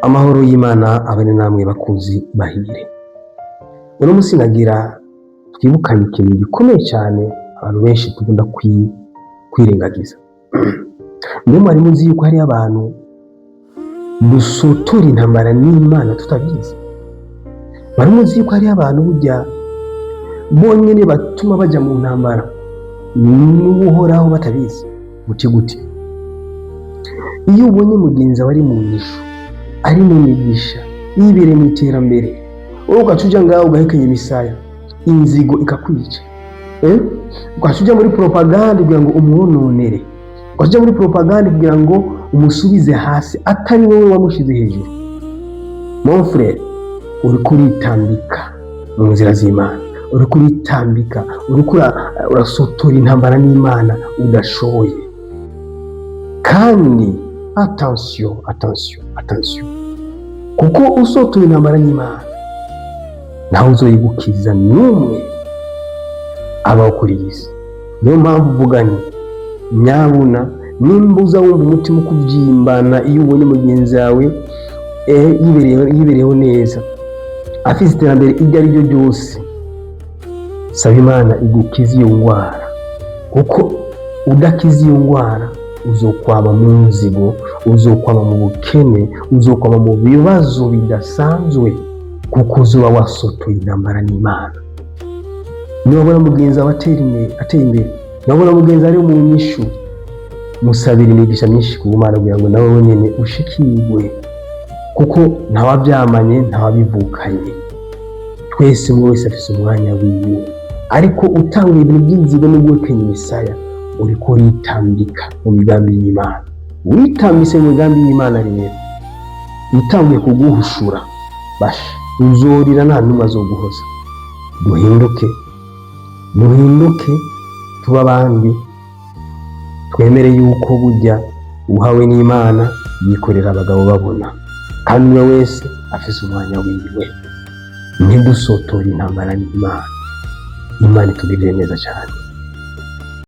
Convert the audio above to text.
Amahoro y'Imana abane namwe bakunzi bahire. Uno munsi nagira twibukanye ikintu gikomeye cyane abantu benshi dukunda kwirengagiza. Mwe mwari muzi yuko hariyo abantu dusotora intambara n'Imana tutabizi? Mwari muzi yuko hariyo abantu burya bonyene batuma baja mu ntambara n'Uhoraho batabizi? Muti gute? Iyo ubonye mugenzi wawe ari mu nyishu, ari mu migisha, yibereye mu iterambere, wowe ugaca uja ngaho ugahekenya imisaya, inzigo ikakwica, eh? Ugaca uja muri propagande kugira ngo umwononere, ugaca uja muri propagande kugira ngo umusubize hasi atari wowe wamushize hejuru. Mon frère, uriko uritambika mu nzira z'Imana, uriko uritambika, uriko urasotora intambara n'Imana udashoboye. Kandi attention, attention, attention, kuko usotoye intambara n'Imana, ntawe uzoyigukiza n'umwe abaho kuri iyi si. Niyo mpamvu uvuga nti: nyabuna, nimba uza wumva umutima ukubyimbana iyo ubonye mugenzi wawe yibereyeho neza, afite iterambere iryo ari ryo ryose, saba Imana igukize iyo ndwara, kuko udakize iyo ndwara uzokwama mu nzigo, uzokwama mu bukene, uzokwama mu bibazo bidasanzwe, kuko uzoba wasotoye intambara n'Imana. Niwabona mugenzi wawe atera imbere, ateye imbere, niwabona mugenzi ari mu nyishu, musabira imigisha myinshi ku Mana kugira ngo nawe wenyine ushikirwe, kuko ntawabyamanye, ntawabivukanye. Twese, umwe wese afise umwanya wiwe. Ariko utanga ibintu by'inzigo no guhekenya imisaya, uriko uritambika mu migambi y'Imana. Witambise mu migambi y'Imana rero, itanguye kuguhushura, basha uzorira, nta n'umwe azoguhoza. Duhinduke, duhinduke, tuba abandi, twemere yuko burya uhawe n'Imana yikorera abagabo babona, kandi umwe wese afise umwanya wiwe. Ntidusotore intambara n'Imana. Imana itugirire neza cyane.